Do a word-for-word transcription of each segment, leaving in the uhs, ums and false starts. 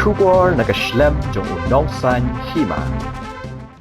Khubor na ka shlem jong u Nongsaiñ Hima.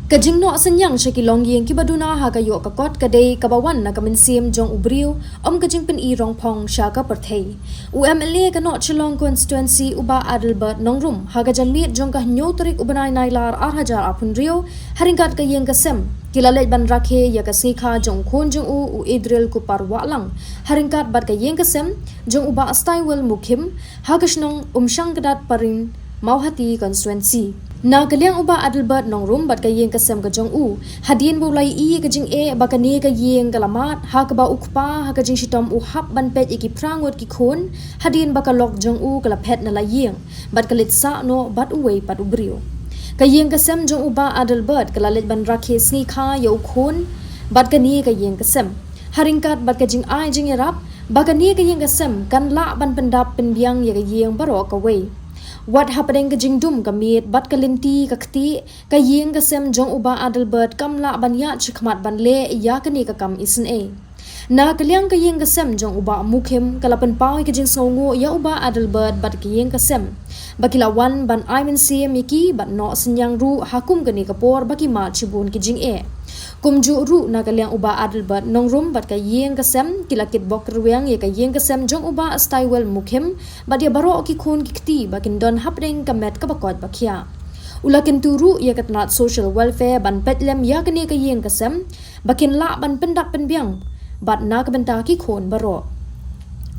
Ka jingnoh synñiang sha ki longïing kiba duna ha ka ïoh ka kot ka dei kaba wan na ka mynsiem jong u briew, ym ka jingpyni rongphong sha ka pyrthei. U M L A ka North Shillong Constituency u Bah Adelbert Nongrum, ha ka janmiet jong ka hynñiew tarik u bnai Nailar ar hajar arphew hynriew, ha ryngkat ka ïing ka sem, ki la leit ban rakhe ïa ka sngi kha jong u khun jong u, u Adriel Kupar Wahlang, ha ryngkat bad ka ïing ka sem jong u Bah Stywell Mukhim, ha ka shnong Umshangkdat Parin, Mawhati Constituency. Na ka liang u Bah Adelbert Nongrum bad ka ïing ka sem ka jong u, hadien ba u la ïohi ïa ka jingeh ba kane ka ïing ka la mad, ha kaba u kpa ha ka jingshitom u hap ban peit ïa ki phra ngut ki khun, hadien ba ka lok jong u ka la phet na la ïing bad ka leit sah noh bad uwei pat u briew. Ka ïing ka sem jong u Bah Adelbert ka la leit ban rakhe sngi kha ïa u khun bad kane ka ïing ka sem, ha ryngkat bad ka jingai jingïarap ba kane ka ïing ka sem kan lah ban pyndap pynbiang ïa ka ïing baroh kawei. Wat hapdeng ka jingdum ka miet bad ka lynti ka kti, ka ïing ka sem jong u Bah Adelbert kam lah ban ïaid shakhmat ban leh ïa kane ka kam isynei. Na ka liang ka ïing ka sem jong u Bah Mukhim ka la pynpaw ïa ka jingsngewnguh ïa u Bah Adelbert bad ka ïing ka sem, ba ki la wan ban ai mynsiem ïa ki bad noh synñiang ruh ha kum kane ka por ba ki mad shibun ki jingeh. Kumjuh ruh na ka liang u Bah Adelbert Nongrum bad ka ïing ka sem, ki la kitbok rwiang ïa ka ïing ka sem jong u Bah Stywell Mukhim bad ïa baroh ki khun ki kti ba kin don hapdeng ka met kaba koit ba khiah. U la kyntu ruh ïa ka tnat Social Welfare ban peit lem ïa kane ka ïing ka sem, ba kin lah ban pyndap pynbiang bad na ka bynta ki khun baroh.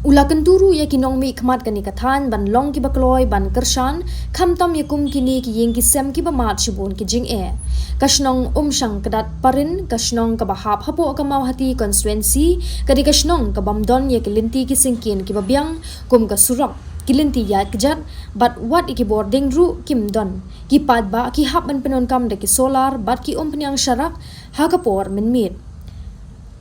U la kyntu ruh ïa ki nongmihkhmat kane ka thaiñ ban long kiba kloi ban kyrshan, khamtam ïa kum kine ki ïing ki sem kiba mad shibun ki jingeh. Ka shnong Umshangkdat Parin, ka shnong kaba hap hapoh ka Mawhati Constituency, ka dei ka shnong kabym don ïa ki lynti ki syngkien kiba biang, kum ka surok, ki lynti ïaid kjat, bad wat ïa ki bording ruh kim don. Ki paidbah ki hap ban pyndonkam da ki solar bad ki umphniang sharak ha ka por mynmiet.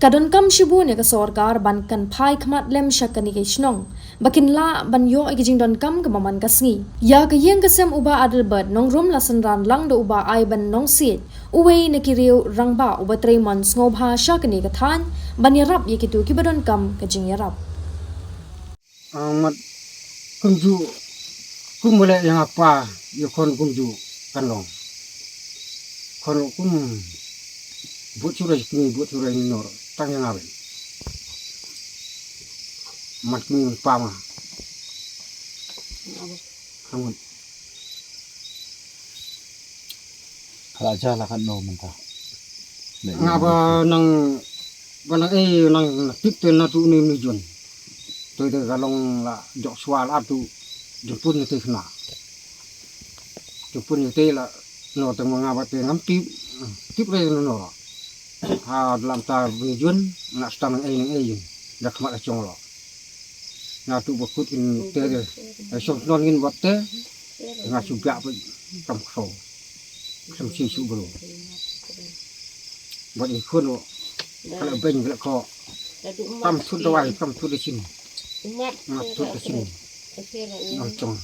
Ka donkam shibun ïa ka sorkar ban kan phai khmat lem sha kane ka shnong, ba kin lah ban ïoh ïa ka jingdonkam kaba man ka sngi. Ïa ka ïing ka sem u Bah Adelbert Nongrum la synran lang da u Bah Aiben Nongsiej, uwei na ki riew rangbah uba trei mon sngewbha sha kane ka thaiñ, ban ïarap ïa kito kiba donkam ka jingïarap. Amat kumjuh, kum ba leh ïa nga pa, ïa khun kumjuh kan long. Khun kum bud shuh rai kmie, bud shuh rai nor, tang ïa nga bad. Mat kmie pa ma. Hangut. Ka la jia la katno mynta? Nga ba nang, ba nang, eh, nang tip te na tu ni ni jun. Tu te ka long la jok shuwa la tu jemput ni te kena. Jemput ni te la no te ma nga ba te ngam tip, tip re no no. Ha dalam ta ni jun, nga stang nang ei nang ei jun. Da khmat la chong lo. Nga tu ba kut in te de. Ai shong non ngin ba te. Nga shu biak ba kam kso. Kam si shu bro. Ba in khun lo. Kala beng kala ko. Kam tut da wai, kam tut da chin. Nga tut da chin. Nga chong.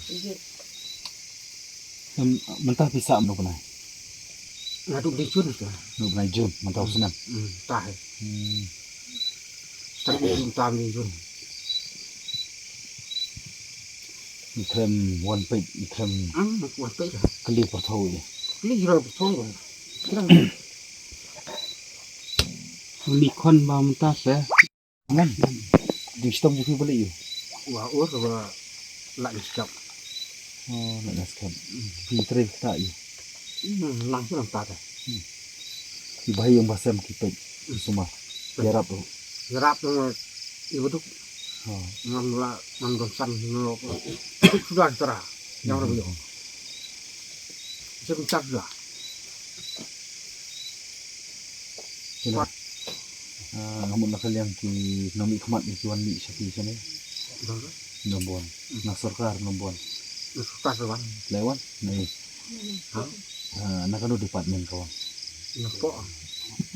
Em, mynta phi sah mynno bnai? Nga dum di Jun ka. Mynno bnai Jun, mynta u snem. Hmm, ta he. Hmm. Start di Jun, tam di Jun. Ni khlem wan peit, ni khlem. Hmm, wan peit. Kli pyrthou ni. Kli jra pyrthou. Khlem. Ni khon ba mynta se. Ngam. Di stom ju phi beli yu. Wa ur wa la ni skap. Oh, la ni skap. Phi trei kata yu. Hmm, lang tu lang ta ta. Phi bai yang basem ki pek. Suma. Yarap tu. Yarap tu ma i waduk. Oh. Ngam la ngam don san no. Sudah tara. Yang rabi. Sem tak sudah. Kina. Ah, nga mut na ka liang ki nongmihkhmat ki wan mih sha ki shane. Nongbuan. Na sorkar nongbuan. Na sorkar wan. Lai wan? Nai. Ha? Ah, na kano department ka wan? Na po.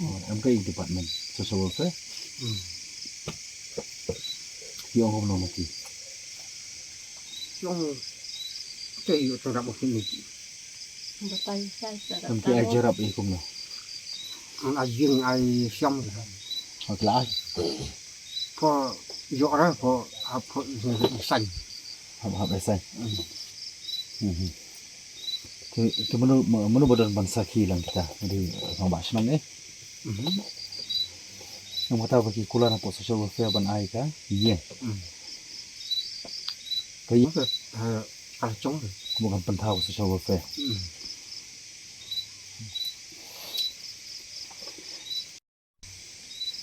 Oh, em ka i department. Social welfare? Hmm. Ki ong kumno ma ki? Ki ong te yu tang rap ma ki ni. Em ki ai jyrap i kumno? An ai jing ai siam. Hok la ai. Pho yu ra pho hap pho i sain. Hap hap i sain. Hmm. Hmm, hmm. Te, te mano, mano ba don ban sakhi lang kita. Jadi, nang ba shnong eh. Mhm. Nang kata ba ki kular hapoh social welfare ban ai ka ïing. Mhm. Ka ïing. Ka, ha, ka chong. Kumba kan pynthaw social welfare. Mhm.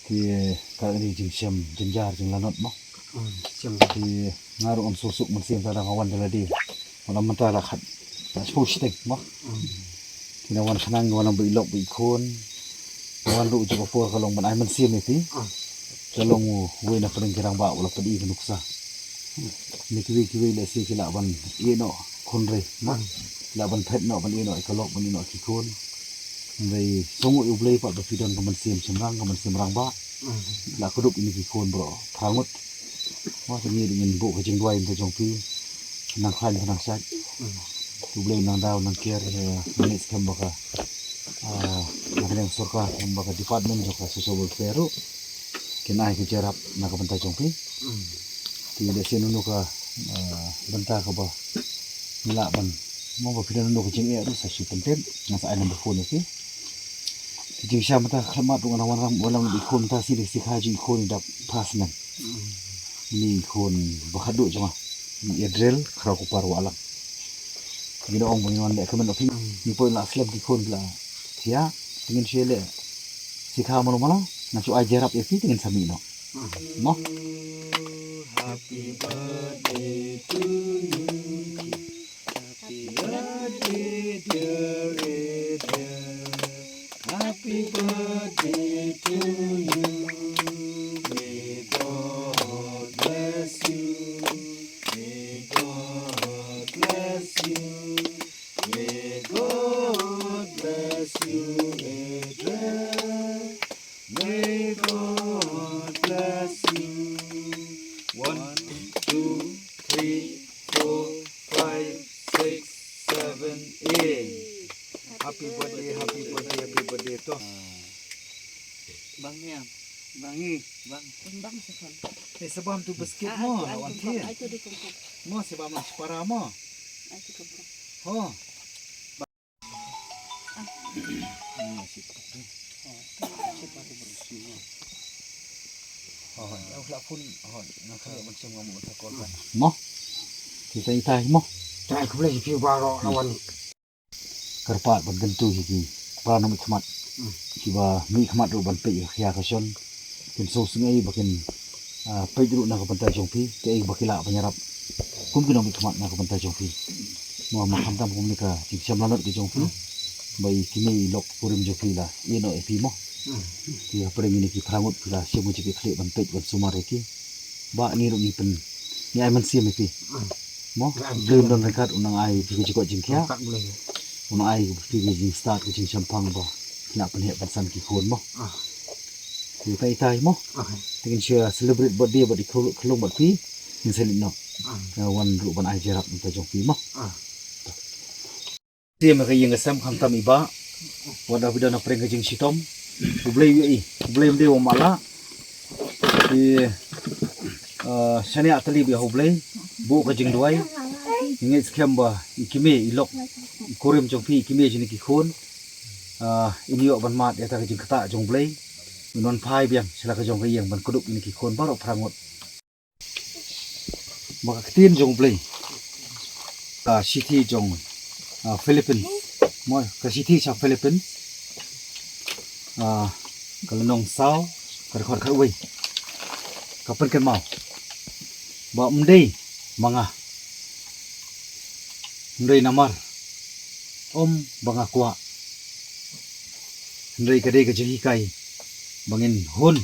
Te ka ri jingshem jynjar jinglanot mo. Hmm, shem. Te nga ruh ngam suk suk mynsiem, te nga wan da lade. Nga la mynta la khat, la shiphew shiteng mo. Hmm. Te nga wan khnang, nga wan ba i lok ba i khun. Nga wan ruh jong ka por ka long ban ai mynsiem ïa phi. Hmm. Ka long uwei na pdeng ki rangbah u la pyn-i ka nuksa. Hmm. Ni kiwei kiwei lehse ki lah ban ïeh noh khun re mo. Hmm. Ki lah ban phet noh, ban ïeh noh ïa ka lok, ban ïeh noh ïa ki khun. Hynrei sngewnguh ïa U Blei pat ba phi don ka mynsiem shynrang, ka mynsiem rangbah. Mm. La kdup ïa ki khun baroh phra ngut. Mo, te ngi ngin buh ka jingduwai na ka bynta jong phi. Nang khlaiñ nang shait. Mm. U Blei u nang daw nang kiar, eh, ngi ngeit skhem ba ka, ah, na ka liang sorkar, skhem ba ka department jong ka social welfare ruh kin ai ka jingïarap na ka bynta jong phi. Mm. Te lehse nunu ka, ah, bynta kaba ngi lah ban, mo, ba phi don nunu ka jingeh ruh sa shu pyntip, ngan sa ai number phone ïa phi. Ka jingshisha mynta ka khlem mat ruh nga nang wanrah, wanrah ïa i khun mynta, shi dei shi kha jong i khun i dap phra snem. Ini i khun ba khatduh jong nga, i Adriel Khrawkupar Wahlang. Ngi da ong ba ngin wan leh kmen noh phi, ngi poi la slem ki khun la thiah, te ngin shu leh shi kha malu malu, ngan shu ai jingïarap ïa phi, te ngin sa mih noh. Mo. Happy birthday to you. Happy birthday, dear Adriel. Happy birthday to you. May God bless you. May God bless you. May God bless you, Adriel. May God bless you. One, two, three, four, five, six, seven, eight. Happy birthday, happy birthday, happy birthday to. Bang ni, bang ni, bang. Bang sekan. Eh, sebam tu biskit mo, ai tu wan kongkong, ti. Ai tu di kongkong. Mo, sebam lah separa mo. Ai tu kongkong. Ho. Mo. Kita itai mo. Tai khublei ïa phi baroh lawan. Kyrpad ban kyntu ïa ki para nongmihkhmat. Hmm. Kiba mihkhmat ruh ban peit ïa ka khia ka shon. Kin sngewsynei ba kin, ah, peit ruh na ka bynta jong phi, kaei ba ki lah ban ïarap kum ki nongmihkhmat na ka bynta jong phi. Mo, ma khamtam kumne ka jingshem lanot ka jong phi. Ba i kmie i lok kurim jong phi la ïeh noh ïa phi mo. Ki hapdeng ine ki phra ngut phi la shim ka jingkitkhlieh ban peit ban sumar ïa ki. Ba ngi ruh ngi pyn, ngi ai mynsiem ïa phi. Mo, Blei un don ryngkat, un nang ai phi ka jingkoit jingkhiah. Un nang ai phi ka jingstad ka jingshemphang ba phi lah pynheh pynsan ki khun mo. Te itai itai mo. Te ngin shu celebrate birthday bad i khyllung bad phi. Ngin sa leit noh. Ka wan ruh ban ai jingïarap na ka bynta jong phi mo. Te ma ka ïing ka sem khamtam i bah. Wat la phi don hapdeng ka jingshitom. U Blei u ïohi. U Blei um dei u mala. Te, eh, shaniah tylli bad ïa U Blei. Buh ka jingduwai. Ngeit skhem ba i kmie i lok i kurim jong phi, i kmie jong kine ki khun. Ah, in ïoh ban mad ïa kata ka jingktah jong U Blei. In wan phai biang sha la ka jong ka ïing ban kdup ïa kine ki khun baroh phra ngut. Ba ka ktien jong U Blei. Ka shithi jong, ah, Philippines. Mo, ka shithi sha Philippines. Ah, ka lynnong saw, ka dkhot khatwei. Ka pynkynmaw. Ba ym dei ma nga. Hynrei namar ym ba nga kwah. Hynrei ka dei ka jinghikai ba ngin hun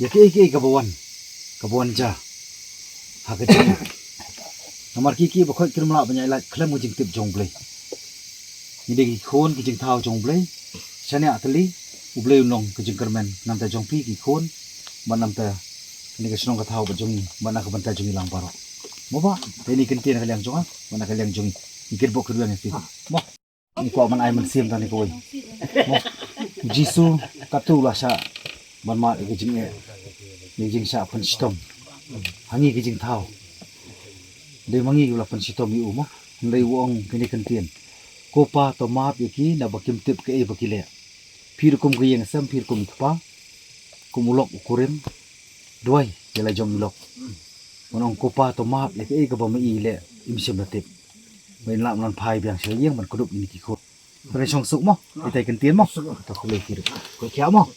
ïa kiei kiei kaba wan, kaba wan jia ha ka jingim. Namar kiei kiei ba khoit kim lah ban ïaid lait khlem ka jingtip jong U Blei. Ngi dei ki khun ki jingthaw jong U Blei. Shaniah tylli, U Blei un long ka jingkyrmen na ka bynta jong phi ki khun, bad na ka bynta kane ka shnong ka thaw bad jong ngi, bad na ka bynta jong ngi lang baroh. Mo bah, te ine i kyntien na ka liang jong nga, bad na ka liang jong ngi, ngi kyrpad kyrduh ïa phi. Mo. Ngi kwah ban ai mynsiem tang ïa kawei. Mo. U Jisu katto u la shah ban mad ïa ka jingeh, ïa ka jingshah pynshitom ha ngi ki jingthaw. Dei ma ngi u la pynshitom ïa u mo. Hynrei u ong kine ki kyntien. Ko Pa, to map ïa ki naba kim tip kaei ba ki leh. Phi ruh kum ka ïing sem, phi ruh kum i kpa, kum u lok u kurim, duwai ïa la jong i lok. Ban ong, Ko Pa, to map ïa kaei kaba ma i leh, im shym la tip. Ban lah ban phai biang sha ïing ban kdup ïa ki khun. Ban shong suk mo, ita i kyntien mo. To khublei ki ruh. Ko khia mo.